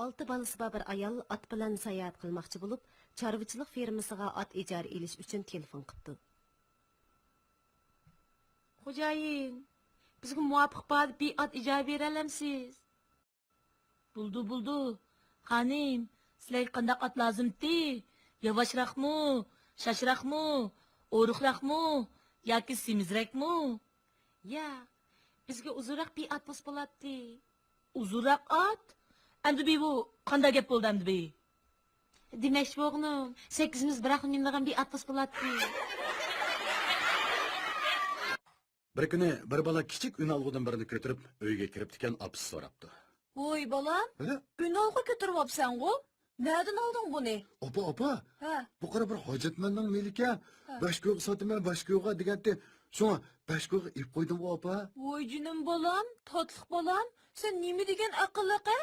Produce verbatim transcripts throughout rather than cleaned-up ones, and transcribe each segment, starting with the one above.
ئالتە بالىسى بار بىر ئايال ئات بىلەن ساياھەت قىلماقچى بولۇپ، چارۋىچىلىق فېرمىسىغا ئات ئىجارە ئېلىش ئۈچۈن تېلېفون قىپتۇ. خوجايىن، بىزگە مۇۋاپىق باھادا بىر ئات ئىجارە بېرەلەمسىز؟ بولىدۇ، بولىدۇ. خانىم، سىلەرگە قانداق ئات لازىمتى؟ ياۋاشراقمۇ، شاشراقمۇ، ئورۇقراقمۇ ياكى سېمىزرەكمۇ؟ ياق، بىزگە ئۇزۇنراق بىر ئات بولسا بولاتتى. ئۇزۇنراق ئات؟ ئەمدى بى بۇ قانداق گەپ بولدى ئەمدى بى؟ دېمەكچى بولغىنىم، سەككىزىمىز بىراقلا مىنىدىغان بىر ئات بولسا بولاتتى. بىر كۈنى بىر بالا كىچىك ئۈنئالغۇدىن بىرنى كۆتۈرۈپ ئۆيگە كىرىپتىكەن، ئاپىسى سوراپتۇ. ۋوي بالام، ھە؟ ئۈنئالغۇ كۆتۈرۈۋاپسەنغۇ؟ نەدىن ئالدىڭ بۇنى؟ ئاپا، ئاپا، ھە. بۇ قارا بىر ھاجەتمەننىڭ مېلىكەن. ھە. بەش كويغا ساتىمەن، بەش كويغا دېگەنتى. شۇڭا بەش كويغا ئېلىپ قويدۇمغۇ ئاپا. ۋوي جېنىم بالام، تاتلىق بالام، سەن نېمە دېگەن ئەقىللىق ھە؟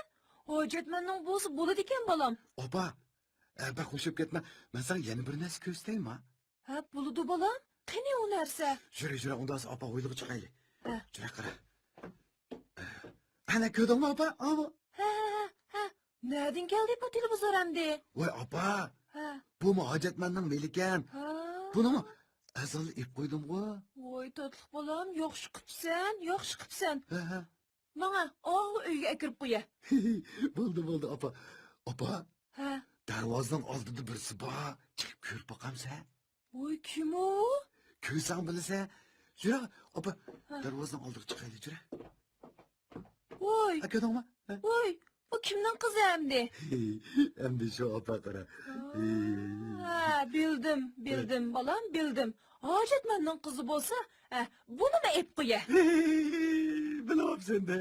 ھاجەتمەننىڭ بولسا بولىدىكەن بالام. ئاپا، ئە، بەك خوشلاپ كەتمە. مەن ساڭا يەنە بىر نەرسە كۆرسىتەيما؟ ھە، بولىدۇ بالام. قېنى ئۇ نەرسە؟ يۈرە، يۈرە، ئۇنداق بولسا ئاپا ھويلىغا چىقايلى. ھە. يۈرە، قارا. ئەنە كۆردۈڭمۇ ئاپا؟ ئاۋۇ. ھە، ھە، ھە، ھە. نەدىن كەلدى بۇ تېلېۋىزور ئەمدى؟ ۋاي ئاپا. ھە. بۇمۇ ھاجەتمەننىڭ مېلىكەن. ھە. بۇنىمۇ ئەزەل ئېلىپ قويدۇمغۇ. ۋاي تاتلىق بالام، ياخشى قىپسەن، ياخشى قىپسەن. ھە، ھە. ماڭا ئاۋۇ ئۆيگە ئەكىرىپ قويە. بولدى، بولدى ئاپا. ئاپا. ھە. دەرۋازىنىڭ ئالدىدا بىرسى بار. چىقىپ كۆرۈپ باقامسەن؟ ۋوي، كىم ئۇ؟ كۆرسەڭ بىلىسەن. يۈرە، ئاپا، ھە. دەرۋازىنىڭ ئالدىغا چىقايلى، يۈرە. ۋوي. ھە، كۆردۈڭمۇ؟ ھە. ۋوي، بۇ كىمنىڭ قىزى ئەمدى؟ ئەمدى شۇ ئاپا قارا. ھە، بىلدىم، بىلدىم، بالام، بىلدىم. ھاجەتمەننىڭ قىزى بولسا، ھە، بۇنىمۇ ئېلىپ قويە. بىلىۋاپسەن-دە.